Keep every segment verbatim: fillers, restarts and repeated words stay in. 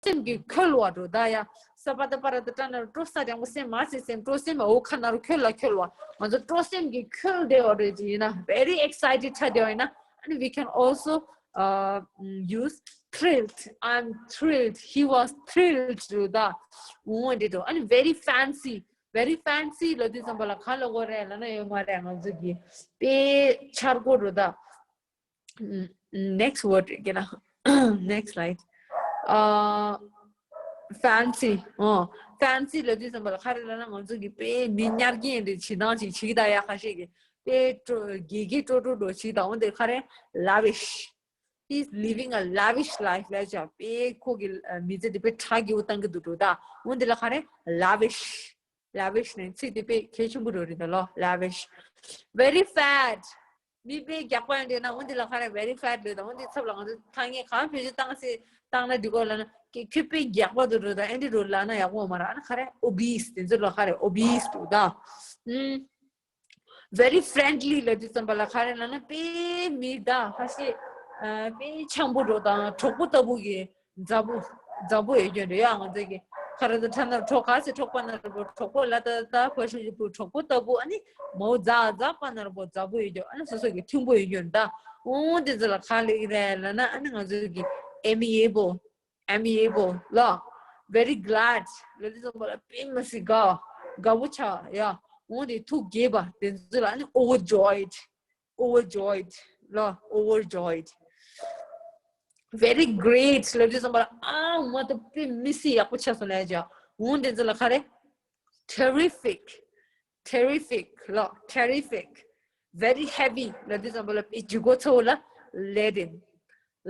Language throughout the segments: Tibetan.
སེམས་ཀྱི་འཁོལ་བ་འགྲོ་ད་ཡ། ས་པ་ད་པ་ར་ད་ཏྲ་ན་རུ་སྤྲོ་ས་ལྗང་པོ་སེམས་མ་སེ་སེམས་སྤྲོ་སེམས་འོ་ཁ་ན་རུ་འཁོལ་ལ་འཁོལ་བ། ང་ཚོ་སྤྲོ་སེམས་ཀྱི་འཁོལ་བདེ་བ་རེད་ཅི་ཡིན་ན། very excited ཆ་བདེ་བ་ཡིན་ན། and we can also uh, use thrilled. I'm thrilled. He was thrilled to the འོ་འདི་འགྲོ། and very fancy. very fancy ལ་དུས་ཙམ་པ་ལ་ག་ལ་གོ་རེད་ལ་ན་ཡོད་མ་རེད། ང་ཚོ་གི་དཔེ་འཆར་སྒོ་རུ་ད། next word ཀྱི་ན། next slide. uh, fancy. ཨོ། fancy ལ་དུས་ཙམ་པ་ལ་ག་རེ་ལ་ན་ང་ཚོ་གི་དཔེ་མི་ཉར་གྱིན་རེད་བྱེད་སྟངས་ཅིག་བྱེད་ད་ཡ། ཁ་ཤས་ཀྱི་དཔེ་སྤྲོ་དགེ་དགེ་སྤྲོ་སྤྲོ་འགྲོ་བྱེད་ད། འོ་འདི་ག་རེ། lavish. He's living a lavish life ལ་ཅག་དཔེ་ཁོ་གི་མི་ཚེ་འདི་དཔེ་གྲ་རྒྱས་པོ་བཏང་གི་འདུག་འགྲོ་ད། འོ་འདི་ལ་ག་རེ། lavish. lavish ནས་ཚིག་དེ་དཔེ་གལ་ཆེན་པོ་རེད་ད་ལོ། lavish. very fat. མི་དཔེ་རྒྱགས་པ་ཡང་འདྲེ་ན་འོན་ཏེ་ལ་ཁ་རེ་very fat རེད་ད། འོན་ཏེ་ཚབ་ལ་ང་ཚོ་ཐ་སྙད་གང་བེད་སྤྱོད་བཏང་སྲིད་བཏང་ན་འགྲིག་གོ་ལ་ན། ཁྱོད་དཔེ་རྒྱགས་པ་དུ་རེད་ད། ཨེ་འདྲེ་རུ་ལ་ན་ཡག་པོ་མ་ར། ཨ་ན་ཁ་རེ་obese དེ་ཚོ་ལ་ཁ་རེ་obese རེད་ད། ཨུམ། very friendly ལ་དུས་ཙམ་པ་ལ་ཁ་རེ་ལ་ན་དཔེ་མི་ད་ཧ་ཤེ་དཔེ་འཆམ་པོ་རེད་ད། གྲོགས་པོ་ལྟ་བུ་གི་མཛའ་བོ། མཛའ་བོ་ཡོད་རྒྱུ་རེད་ཡ། ང་ཚོ་གི་ཁ་ར་ད་ཁྲ་ན་གྲོགས་ག་ཚེ་གྲོགས་པ་ན་ར་བོ་གྲོགས་པོ་ལ་ད་ད་ཕ་ཤུ་ཞུ་བུ་གྲོགས་པོ་ལྟ་བུ། ཨ་ནི་མོ་ཛ་ཛ་པ་ན་ར་བོ་མཛའ་བོ་ཡོད་རྒྱུ། ཨ་ནི་སོ་སོ་གི་མཐུན་པོ་ཡོད་རྒྱུ་རེད་ད། འོ་དེ་ཚོ་ལ་ག་ལེགས་རེད་ལ་ན། ཨ་ནི་ང་ཚོ་གི་amiable. amiable ལ། very glad ལ་དེ་ཚོ་ལ་དཔེ་མི་སྲིད་དགའ། དགའ་བོ་ཆགས་ཡ། འོ་དེ་ཐུགས་དགྱེས་པ་དེ་ཚོ་ལ་ཨ་ནི་overjoyed. overjoyed ལ། overjoyed. very great ལ་དེ་ཚོ་ལ་ཨ་མ་ད་དཔེ་མི་སྲིད་ཡག་པོ་ཆགས་སོང་ལ་ཡ། འོ་དེ་ཚོ་ལ་ག་རེ། terrific. terrific ལ། terrific. very heavy ལ་དེ་ཚོ་ལ་དཔེ་ལྗིད་ཁོག་ཚ་བོ་ལ། laden.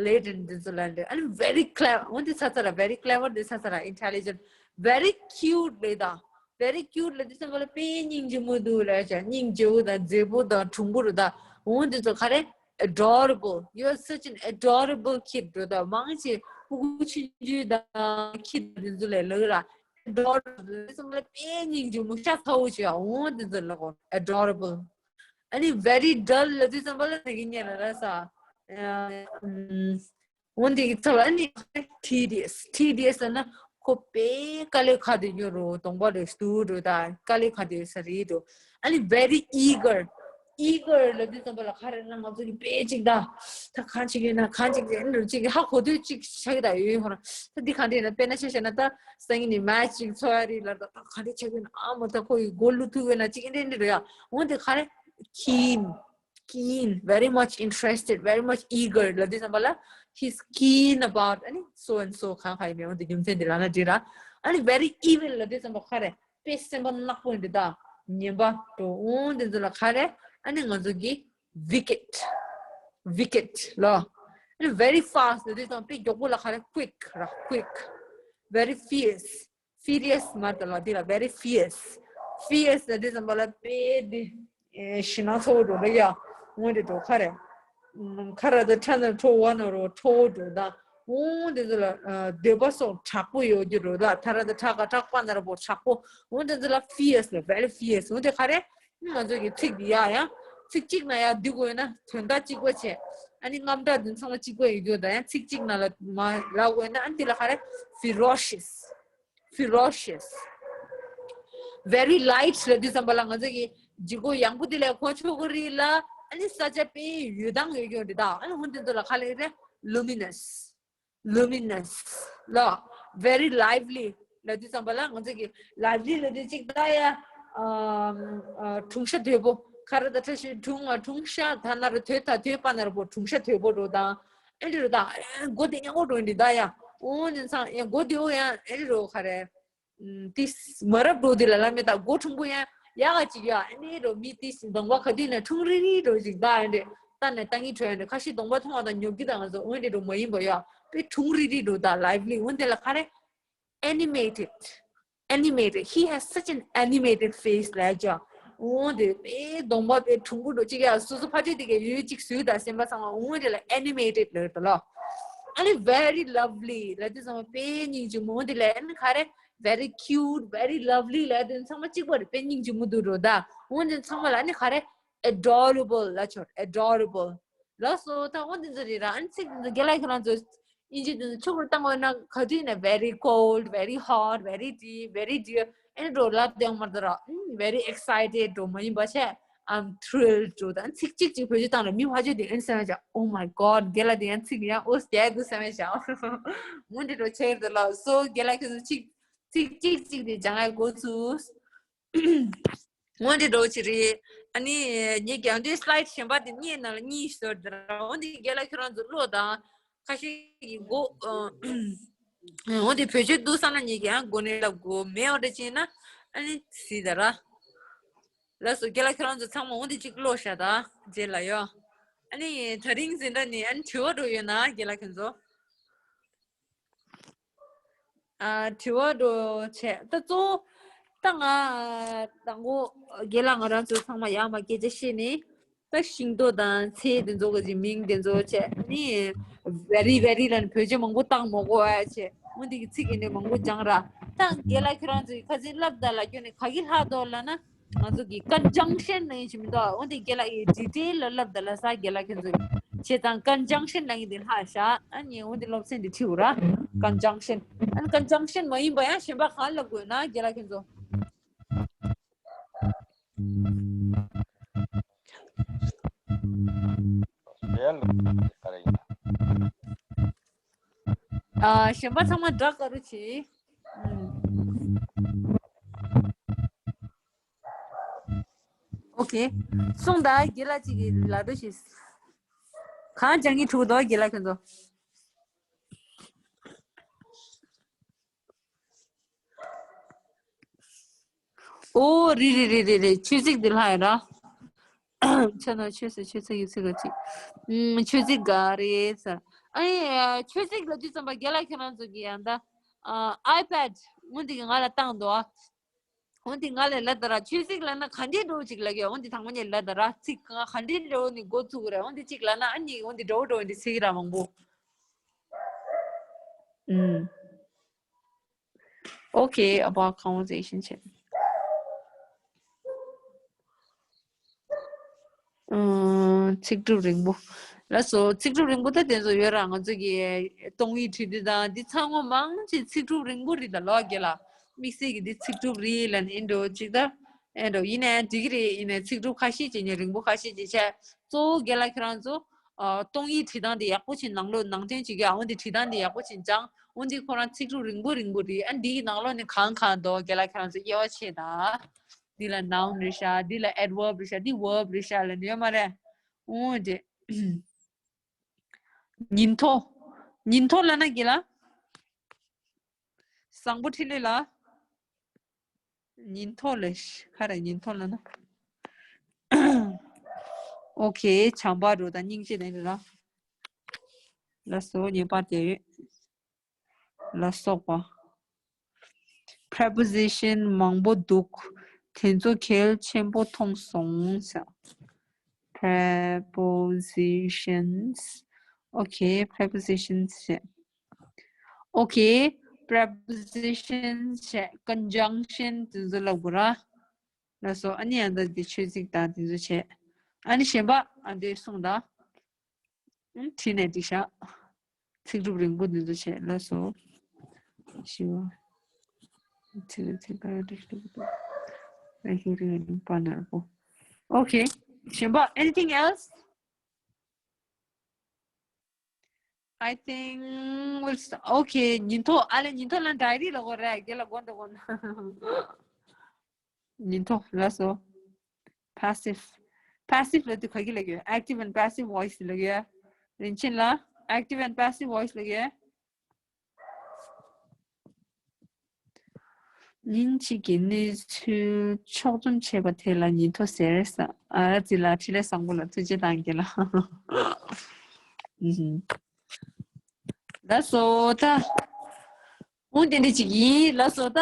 laden དེ་ཚོ་ལ་འདྲེ། ཨ་ནི་very clever འོ་དེ་ཚ་ཚ་ར། very clever དེ་ཚ་ཚ་ར། intelligent. very cute ལ་ད། very cute ལ་དེ་ཚོ་ལ་དཔེ་སྙིང་རྗེ་མོ་འདུག་ལ་ཡ། སྙིང་རྗེ་བོ་དང་མཛེས་པོ་དང་གྲུང་པོ་རུ་ད། འོ་དེ་ཚོ་ག་རེ། adorable. You are such an adorable kid རུ་ད། མང་ཆེ་ཕྲུ་གུ་ཆུང་ཆུང་དང་ཁྱི་དང་དེ་ཚོ་ལ་ལགས་ར། adorable དེ་ཚོ་ལ་དཔེ་སྙིང་རྗེ་མོ་ཤ་ཚ་བོ་ཆེ་ཡ། འོ་དེ་ཚོ་ལ་གོ adorable. ཨ་ནི་very dull ལ་དུས་ཙམ་པ་ལ་ནི་གི་ཉེ་ལ་ར་ས། འོན་ཏེ་གི་ཚབ་ལ་ཨ་ནི་tedious. tedious ལ་ན་ཁོ་དཔེ་དཀའ་ལས་ཁག་དེ་ཉོ་རོ། གདོང་པ་རེ་སྟུ་རོ་ད་དཀའ་ལས་ཁག་དེ་ས་རེད་དོ། ཨ་ནི་very eager. eager ལ་དུས་ཙམ་པ་ལ་ག་རེ་ན་ང་ཚོ་གི་དཔེ་ཅིག་ད་ད་གང་ཅིག་ཡོད་ན་གང་ཅིག་ཡོད་ན་ཅིག་ཧ་གོ་དུས་ཅིག་ཆགས་ད་ཡོད་ཧོ་ར། ད་འདི་གང་དེ་ན་དཔེ་ན་ཆ་བཞག་ན་ད་སང་ཉིན་ནི་match ཅིག་འཚོ་ཡ་རེད་ལ། ད་ད་གང་དེ་ཆགས་ཡོད་ན་ཨ་མོ་ད་ཁོ་ཡི་མགོ་ལུ་ཐུག་ཡོད་ན་ཅིག་ཨེ་འདྲ་འདྲ་རེད་ཡ། འོན་ཏེ་ག་རེ། keen. keen. very much interested, very much eager ལ་དུས་ཙམ་པ་ལ་he's keen about ཨ་ནི་so and so གང་ག་ཡིན་མིན་འོན་ཏེ་རྒྱུ་མཚན་འདི་ལ་ན་འདི་ར། ཨ་ནི་very evil ལ་དུས་ཙམ་པ་ག་རེ། དཔེ་སེམས་པ་ནག་པོ་ཡིན་འདི་ད། ངན་པ་འགྲོ་འོང་དེ་ཚོ་ལ་ག་རེ། ཨ་ནི་ང་ཚོ་གི་wicked. wicked ལ། ཨ་ནི་very fast ལ་དུས་ཙམ་དཔེ་མགྱོགས་པོ་ལ་ག་རེ། quick ར། quick. very fierce. furious མ་ད་ལ་དེ་ལ་very fierce. fierce ལ་དེ་ཙམ་པ་ལ་དཔེ་དེ་ཞི་ན་ཚོ་འགྲོ་ལ་ཡ། འོང་དེ་འགྲོ་ག་རེ། ཁ་ར་ད་ཁྲ་ན་ཁྲོ་བ་ན་རོ་ཁྲོ་འགྲོ་ད། འོང་དེ་ཚོ་ལ་འདོད་པ་སོགས་དྲག་པོ་ཡོད་རྒྱུ་རོ་ད། ཐ་ར་ད་ཁྲ་ག་དྲག་པ་ན་ར་པོ་དྲག་པོ། འོང་དེ་ཚོ་ལ་fierce ལ་very fierce འོང་དེ་ག་རེ། ང་ཚོ་གི་ཚིག་འདི་ཡ་ཡ། ཚིག་གཅིག་ན་ཡ་འདི་དགོས་ན་དོན་དག་གཅིག་པ་བྱས། ཨ་ནི་རྔམ་སྐྲག་འདི་ཚང་མ་གཅིག་པ་ཡོད་རྒྱུ་ད་ཡ། ཚིག་གཅིག་ན་ལ་མ་ལ་དགོས་ན་ཨ་ནི་འདི་ལ་ག་རེ། ferocious. ferocious. very light ལ་དུས་ཙམ་པ་ལ་ང་ཚོ་གི་ལྗིད་ཁོག་ཡང་པོ་དེ་ལས་གོ་ཆོག་གི་རེད་ལ། ཨ་ནི་ས་ཆ་དཔེ་ཡོད་དང་ཡོད་རྒྱུ་རེད་ད། ཨ་ནི་ཧུན་དེ་ཚོ་ལ་ག་ལེ་རེད། luminous. luminous ལ། very lively ལ་དུས་ཙམ་པ་ལ་ང་ཚོ་གི་lively ལ་དུས་གཅིག་ད་ཡ། ཨམ། ཨ། གྲུང་ཤ་དོད་པོ། ཁ་ར་ད་ཁྲ་ཤི་གྲུང་ང་གྲུང་ཤ་ད་ན་ར་དོད་ད་དོད་པ་ན་ར་པོ་གྲུང་ཤ་དོད་པོ་འགྲོ་དང་། ཨེ་འདྲ་རོ་ད། མགོ་དེ་ཉག་མགོ་འགྲོ་འདི་ད་ཡ། འོ་ནི་ཚང་ཡ་མགོ་དེ་འོ་ཡ་ཨེ་འདྲ་རོ་ག་རེ། ཏིས་མ་རབས་འགྲོ་དེ་ལ་ལ་མེ་ད་མགོ་ཕྲུག་པོ་ཡ་ཡ་ག་ཅིག་ཡ་ཨེ་འདྲ་རོ་མི་ཏིས་གདོང་པ་ག་དུས་ན་ཁྲུང་རི་རི་འགྲོ་ཅིག་ད་ཨེ་འདྲ་ད་ནས་ད་ངི་ཁྲོ་ཡ་འདྲ་ཁ་ཤི་གདོང་པ་མཐོང་བ་དང་ཉོབ་ཀྱི་ད་ང་ཚོ་འོ་འདྲ་རོ་མ་ཡིན་པ་ཡ་པེ་ཁྲུང་རི་རི་འགྲོ་ད་lively འོ་དེ་ལ་ག་རེ། animated. animated. He has such an animated face ལ་ཅོ། འོ་དེ་པེ་གདོང་པ་པེ་ཕྲུག་པོ་འགྲོ་ཅིག་ཡ་སོ་སོ་ཕ་ཆོས་དེ་ག་ཡོད་ཅིག་སུས་ད་སེམས་པ་ཚང་མ་འོ་དེ་ལ་animated ལ་ད་ལོ། ཨ་ནི་very lovely ལ་དེ་ཚང་མ་པེ་སྙིང་རྗེ་མོ་དེ་ལ་ཨ་ནི་ག་རེ། very cute, very lovely ལ་དེ་ཚང་མ་གཅིག་པ་རེད། པེ་སྙིང་རྗེ་མོ་འདུག་འགྲོ་ད། འོ་དེ་ཚང་མ་ལ་ཨ་ནི་ག་རེ། adorable ལ་ཆོ། adorable ལ་སོ་ད་འོ་དེ་ཚོ་རེད་ར། ཨ་ནི་ཚིག་དེ་ཚོ་རྒན་ལགས་ཁྱེད་རང་ཚོ་ དབྱིན་ཇི་དེ་ཚོ་ཕྱོགས་རུ་བཏང་བ་ན་ག་དུས་ནས་very cold, very hot, very deep, very dear ཨེ་འགྲོ་ལབ་དེ་ཡོང་མ་རེད་ར། very excited འགྲོ་མ་ཡིན་པ་བྱས། I'm thrilled འགྲོ་ད་ཚིག་གཅིག་གཅིག་བེད་སྤྱོད་བཏང་ལ་མི་ཕལ་ཆེར་དེ་ཨེ་བསམ་ཡ་བྱ། Oh my god རྒན་ལགས་དེ་ཡང་ཚིག་ཡང་ཨོ་རྒྱལ་དུ་བསམ་ཡ་བྱ། འོ་འདྲ་འགྲོ་ཆེར་དུ་ལ་སོ་རྒན་ལགས་ཁྱོད་ཚོ་ཚིག་ཚིག་གཅིག་གཅིག་དེ་སྦྱང་ཡ་འགོ་ཚུགས། འོ་འདི་འགྲོ་ཅི་རེད། ཨ་ནི་ངས་རྒྱང་སྟོན་slide གཞན་པ་དེ་གཉིས་ནང་ལ་གཉིས་ཤོར་དེ་ར། འོ་འདི་རྒན་ལགས་ཁྱོད་རང་ཚོ་ཀློག་དང་། ཁ་ཤས་ཀྱི་མགོ་འོ་འདི་བེད་སྤྱོད་འདུག་བསམ་ན་ངས་ཀྱང་མགོ་ནས་ལབ་དགོས་མེད། འོ་འདྲ་ཅིག་ན་ཨ་ནི་སི་ད་ར། ལགས་སོ་རྒན་ལགས་ཁྱོད་རང་ཚོ་ཚང་མ་འོ་འདི་གཅིག་ཀློག་ཤ་ད་རྗེས་ལ་ཡོ། ཨ་ནི་དེ་རིང་འཛིན་གྲྭ་ནི་ཨ་ནི་དྲི་བ་འགྲོ་ཡོད་ན་རྒན་ལགས་ཁྱོད་ཚོ། ཨ་དྲི་བ་འགྲོ་བྱས་ད་གཙོ་བོ་ད་ང་དང་པོ་རྒན་ལགས་ང་རང་ཚོ་ཚང་མ་ཡར་མར་སྐད་ཆ་བཤད་ནས་ད་ཤིང་ཏོག་དང་ཚལ་དེ་ཚོ་གི་མིང་དེ་ཚོ་བྱས་ནི་very very ལ་ནི་བོད་ཆས་མང་པོ་བཏང་མ་དགོས་ཨ་བྱས་འོ་འདི་གི་ཚིག་ཡིན་ནི་མང་པོ་སྦྱངས་ར། ད་རྒན་ལགས་ཁྱོད་རང་ཚོ་ཡི་ཁ་སང་ལབ་ད་ལ་ཁྱོད་ནི་ག་གི་ལྷག་འདུག་ལབ་ན། ང་ཚོ་གི་conjunction ལབ་ཡིན་ཞིག་མི་འདུག་འོ་འདི་རྒན་ལགས་ཀྱིས་detail ལ་ལབ་ད་ལ་ས་རྒན་ལགས་ཁྱོད་ཚོ་བྱས་ཙང་conjunction ལབ་ཡིན་འདི་ལྷག་ཤག་ཨ་ནི་འོ་འདི་སློབ་ཚན་འདི་ཁྲིད་འོ་ར། conjunction ཨ་ནི་conjunction མ་ཡིན་པ་ཡང་གཞན་པ་གང་ལབ་དགོས་ན་རྒན་ལགས་ཁྱོད་ཚོ། རྒན་ལགས་ག་རེ་ཡིན་ན། ཨ་གཞན་པ་ཚང་མ་སྒྲ་དཀར་རུ་བྱེད། ཨོ་ཁེ། སོང་ད་རྒན་ལགས་གཅིག་གིས་ལབ་འགྲོ་ཞིག་གང་སྦྱང་གི་ཐུག་འདུག་རྒན་ལགས་ཁྱོད་ཚོ། ཨོ་རེད་རེད་རེད་རེད། ཆོས་ཚིག་འདི་ལྷག་ཡོད་ར། ཆ་ན་ཆོས་སུ་ཆོས་ཚིག་ཡོད་ཚིག་ག་ཅིག་ཨུམ་ཆོས་ཚིག་ག་རེད་ཟེར། ཨ་ནི་ཆོས་ཚིག་ལབ་དུས་ཙམ་པ་རྒན་ལགས་ཁྱེད་རང་ཚོ་གི་ཡང་ད་ཨ་iPad འོ་འདི་གི་ང་ལ་བཏང་འདུག་འོ་འདི་ང་ལ་ལབ་ད་ར། ཆོས་ཚིག་ལབ་ན་ག་འདྲའི་འགྲོ་ཅིག་ལབ་གི་འོ་འདི་དང་པོ་ནས་ལབ་ད་ར། ཚིག་གང་ག་འདྲའི་འགྲོ་ནི་འགོ་བཙུགས་རེད། འོ་འདི་གཅིག་ལབ་ན་ཨ་ནི་འོ་འདི་འགྲོ་འགྲོ་འདི་ཚིག་ར་མང་པོ། ཨུམ། Okay, about conversation བྱེད། ཨང་། ཚིག་གྲུབ་རིང་པོ། ལགས་སོ། ཚིག་གྲུབ་རིང་པོ་ད་དེ་ཚོ་ཡོད་ར། ང་ཚོ་གི་གཏོང་ཡིག་བྲིས་དུས་དང་འདི་ཚང་མ་མང་ཆེ་ཚིག་གྲུབ་རིང་པོ་རེད་ད་ལོ་རྒན་ལགས། དམིགས་བསལ་གྱི་འདི་ཚིག་གྲུབ་རེད་ལབ་ནས་ཨེ་འགྲོ་ཅིག་ད་ཨེ་འགྲོ་ཡིན་ནའི་འགྲིག་གི་རེད། ཡིན་ནའི་ཚིག་གྲུབ་ཁ་ཤས་ཅིག་ཉན་རིང་པོ་ཁ་ཤས་ཅིག་བྱས། གཙོ་བོ་རྒན་ལགས་ཁྱེད་རང་ཚོ། ཨ། གཏོང་ཡིག་བྲིས་སྟངས་དེ་ཡག་པོ་ཅིག་ནང་ལོགས་ནང་དོན་བྱེད་རྒྱུ། ཨ། འོ་འདི་བྲིས་སྟངས་དེ་ཡག་པོ་ཅིག་སྦྱང་། འོ་འདི་ཁོ་རང་ཚིག་གྲུབ་རིང་པོ་རིང་པོ་རེད། ཨ། འདིའི་ནང་ལོགས་ནས་གང་གང་འདུག་རྒན་ལགས་ཁྱེད་རང་ཚོ་དབྱེ་བ་ཕྱེ་དང་། འདི་ལ་noun རེད་ཤག་འདི་ལ་adverb རེད་ཤག་འདི་verb རེད་ཤག་ལབ་ནས་ཡོད་མ་རེད། འོ་འདི། ཉིན་ཐོ། ཉིན་ཐོ་ལབ་ན་རྒན་ལགས། བཟང་པོ་འཕྲིན་ལས་ལ། ཉིན་ཐོ་ལས་ཤ་ཁ་རེ་ཉིན་ཐོ་ལ་ན། ཨོ་ཁེ། བྱམས་པ་འགྲོ་དང་སྙིང་རྗེ་ལྡན་རེད་ལ། ལ་སོགས་ཉེས་པར་བསྡད་ཡོད། ལ་སོགས་པ། preposition མང་པོ་འདུག་དེ་ཚོ་གལ་ཆེན་པོ་མཐོང་སོང་ཟེར། prepositions okay prepositions བྱས། okay prepositions བྱས། conjunction དེ་ཚོ་ལབ་དགོས་ར། ལགས་སོ། ཨ་ནི་ཡང་ད་འདི་ཆོས་ཚིག་དང་དེ་ཚོ་བྱས། ཨ་ནི་གཞན་པ་ཨ་འདི་གསུངས་དང་། ཨ་ནི་བྲིས་ནས་འགྲིག་ཤག་ཚིག་གྲུབ་རིང་པོ་འདི་ཚོ་བྱས། ལགས་སོ། ཞི་བ། ཚིག་ཚིག་པ་རིག་རིག་པ། རིག་རིག་རིག་པ་ནར་པོ། okay གཞན་པ། anything else? I think we'll st- okay ཉིན་ཐོ། ཨ་ལེ་ཉིན་ཐོ་ལ་diary ལ་གོ་རེད། རྒན་ལགས་གོ་འདུག་གོ་ན། ཉིན་ཐོ་ལགས་སོ། passive passive ལབ་དུས་ག་གི་ལབ་ཡོད། active and passive voice ལབ་ཡོད། རིན་ཆེན་ལ་active and passive voice ལབ་ཡོད། ཉིན་གཅིག་གི་གནས་ཚུལ་ཕྱོགས་བསྡོམས་བྱས་པ་དེ་ལ་ཉིན་ཐོ་ཟེར་ས། ཨ་ཙི་ལ་འཕྲིན་ལས་བཟང་པོ་ལ་ཐུགས་རྗེ་གནང་རྒན་ལགས། ཨུ་ཧུམ། ལགས་སོ་ད། འོ་དེ་འདྲ་ཅིག་ཡིན། ལགས་སོ་ད།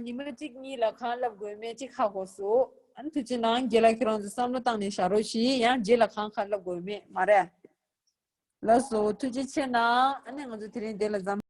ཉི་མ་གཅིག་གཉིས་ལ་གང་ལབ་དགོས་མེད་ཅིག་ཧ་གོ་སོང་། ཨ་ནི་ཐུགས་རྗེ་གནང་རྒན་ལགས། ཁྱེད་རང་ཚོ་བསམ་བློ་བཏང་ནས་བཞག་རོགས་ཞུ། ཡང་རྗེས་ལ་གང་གང་ལབ་དགོས་མེད་མ་རེད། ལགས་སོ་ཐུགས་རྗེ་ཆེ་གནང་། ཨ་ནི་ང་ཚོ་དེ་རིང་འདི་ལ་མཚམས།